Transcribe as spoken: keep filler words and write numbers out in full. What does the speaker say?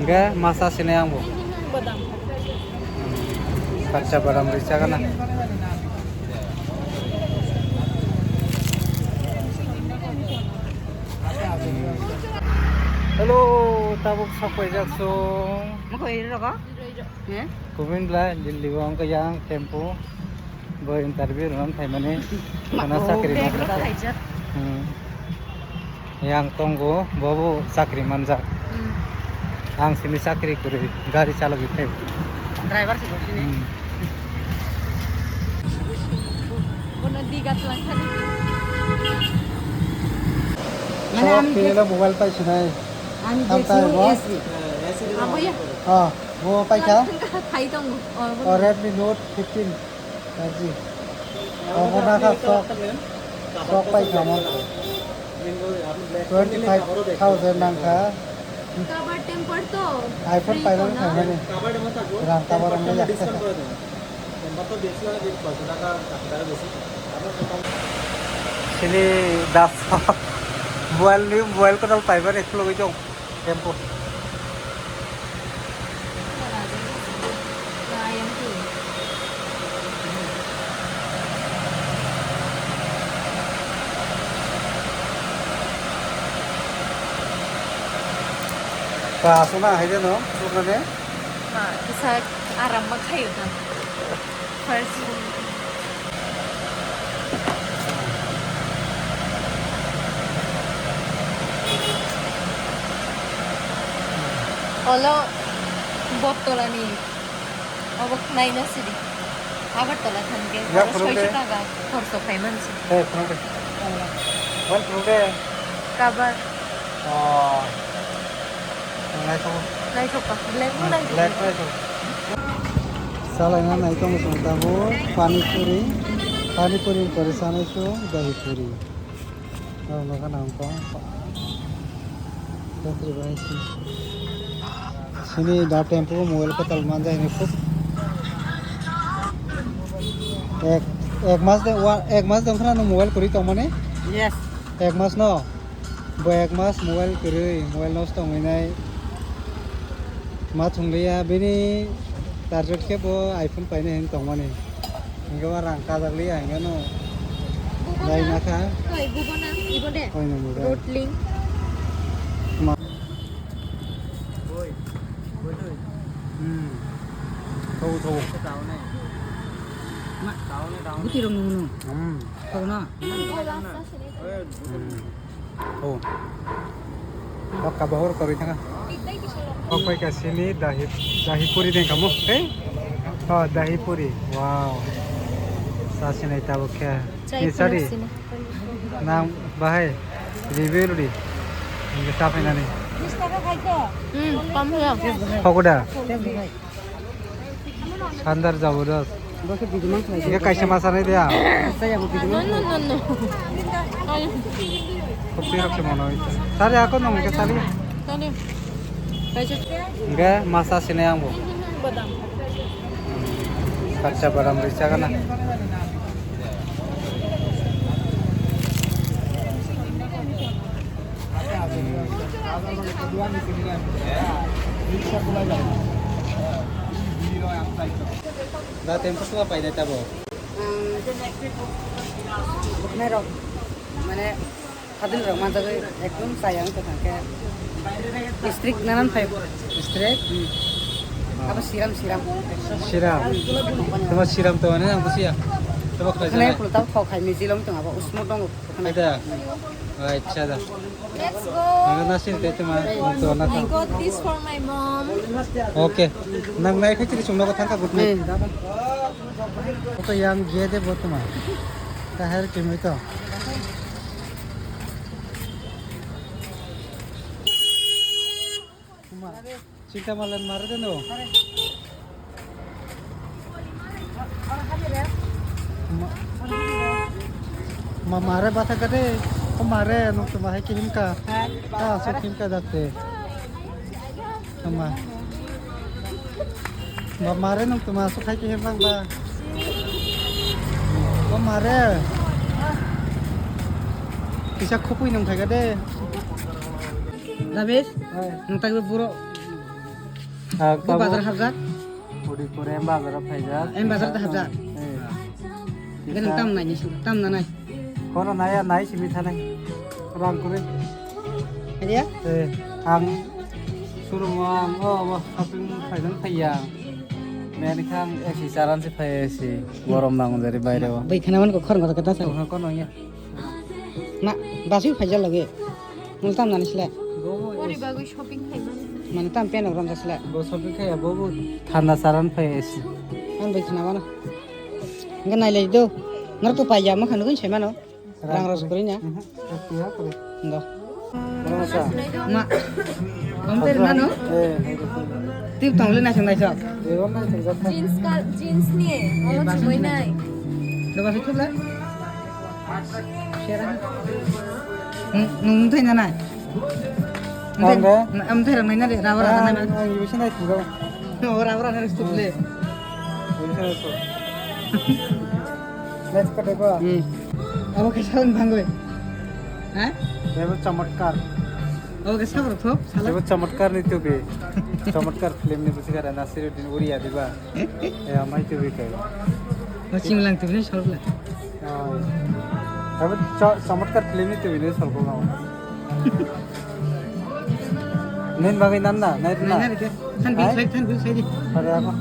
Ga masa sini ang bu. Badam. Kacha badam risa kana. Hello, tabuk sapai jak song. Mako iri rogo? Eh? Kumin bla, Delhi wng ka yang tempo. Bo interview rwna phaimani, khana chakri manjak. Hmm. Yang tongo, bobo chakri manjak. Hmm. Ang sini chakri kwrwi, gari chalogwi phai. Driver se bo sini. Hmm. Bono diga tlang thani. Mane ami je mobile pai sinai. Ami je. Abo ya. Ah, bo pai kha. Thai tongo. Oh, Redmi Note fifteen. Kaji. Omo nakha sok, sok pai kha mo. Twenty five thousand nangkha. Cover temper to. iPhone pailani khaimani. Rang cover ang ya. Sini das. Mobile ni mobile ko dal paibar eklo goi jong. Tempo. Ba, aswkna hai de no, aswkna de. Ma, kisa aram ma khayo ta. First. Olo Bottola ni obo khwnai no sidi. Agartala thangkhe ya, oro phunuk de. Soiso taka khorso khai mansi. Hey, phunuk de. Wal phunuk de. Cover. Oh. Naithok. Naithok ka. Black mo naithok. Black naithok. Salaina naithok song tamo pani puri. Pani puri pore sanai song dahi puri. Oh, nokha nang kong. Sini da tempo mobile ko tal manja ini khup. Ek, ek mas de, wa, ek mas de ongkhana no mobile kuri tong mani? Yes. Ek mas no. Bo ek mas mobile kwrwi, mobile nosto wngwi nai. Ma thungliya, bini target khe bo iPhone paina hinwi tongmani. Hinkhe bo rang kajak liya hinkhe no. Bubo lai na? Nakha. Oi, bubo na, ibo de. Oi, no, no, no. Road link. Ma. Hmm. Thau, thau. Ma. Buti rong nung nung. Hmm. Thau na. Hmm. Oh. Baka bahur kori thanga. Kok pai ka sini dahi, dahi puri deng kamu, eh? Oh, dahi puri. Wow. Sa sinai tabuk khe. Chai ni sari. Puri sini. Nang bahai review rudi. Ini ta phainani. Hmm, pam ya. Pagoda. Sandar jabardast. Bwswk video man khlai. Ye kaisa ma sanai dia. Saya bo video man. No, no, no, no. Kopi rok se mono. Sari ako nong ke sari. Sari. Kaisa. Enggak, masa sini yang bu. Badam. Kacha badam risa kana. Da tempo suwa painai tabo. Ang buknai rok mane hadil rok manjagwi ekdom chaya wngkha khe strict nanan phai. Strict? Hmm. Abo siram, siram. Siram. Tama siram to ane ang busia. Tama khlai. Khwnai pulta thok hai mijil wng tong abo usmo tongo. Ada. Acha da. Let's go. Ano nasin te tuma to na. I got this for my mom. Okay. Nang nai khe chiri chungna ko thangka good night. Oto yang gede bo tuma. Kahar kimi to. Kuma. Chita malan mare de no. Ma, ma mare bata kade. O mare no tuma hai kihim ka. Ah, so kihim ka dakte. Tuma. Ma mare no tuma so hai kihim bang ba. O mare. Kisa khupui nung thai kade. Davis, nung tagwi buro. Bo bazar habjak? Udi pore bazar phaijak. Em bazar da habjak. Eh. Ganang tam nai ni sing, tam na nai. Kono naya nai simi thanai. Rang kore. Adia? Eh, ang surumo ang o, o shopping khaijang khaiya. Meni khang esi charan se phai esi. Gorom nang jari baire o. Bai khana man ko khor ngota kata sa. Kono kono ya. Ma, basu phaijak lagi. Mul tam nani sila. Bo Ori bagwi shopping khaimani. Mane tam pen rom sila. Bo shopping khaiya bo bo thanda charan phai esi. Ang bai khana mano. Enggak nai lai do. Ngar ko paiya ma khanu kun sai mano. Rang ros kuri nya. Mhm. Kasiya kuri. Enggak. Rasa. Ma. Om ter mano. Eh, eh, eh. Tip tong le na sung nai sok. Eh, wan nai sung jat. Jeans ka, jeans ni. Omo chumui nai. Doba se chula. Nung thai na nai. Ang de? Am thai rang nai na de, raba rang nai. Ang ibu sinai sung jat. Oh, raba rang nai stupid. Ibu sinai sung. Let's go, go. Hmm. Abo khe sabon bangoi. Ha? Abo chamatkar. Abo khe sabon thok, sala. Abo chamatkar ni tubi. Chamatkar film ni busi kara Nasiruddin Uriya diba. Eh, amai tubi kai. Bo chimlang tubi ni solbla. Oh. Abo cha-, chamatkar film ni tubi ni solbo ngao. Nen bagai nan na, nai na. Nai na. Than bil sai, than bil sai di. Pada apa?